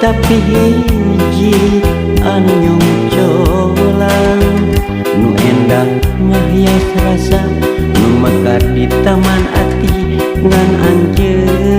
Tapi hiji anu nyongcolang, nu endah ngahias rasa, nu mekar di taman ati ngan anjeun.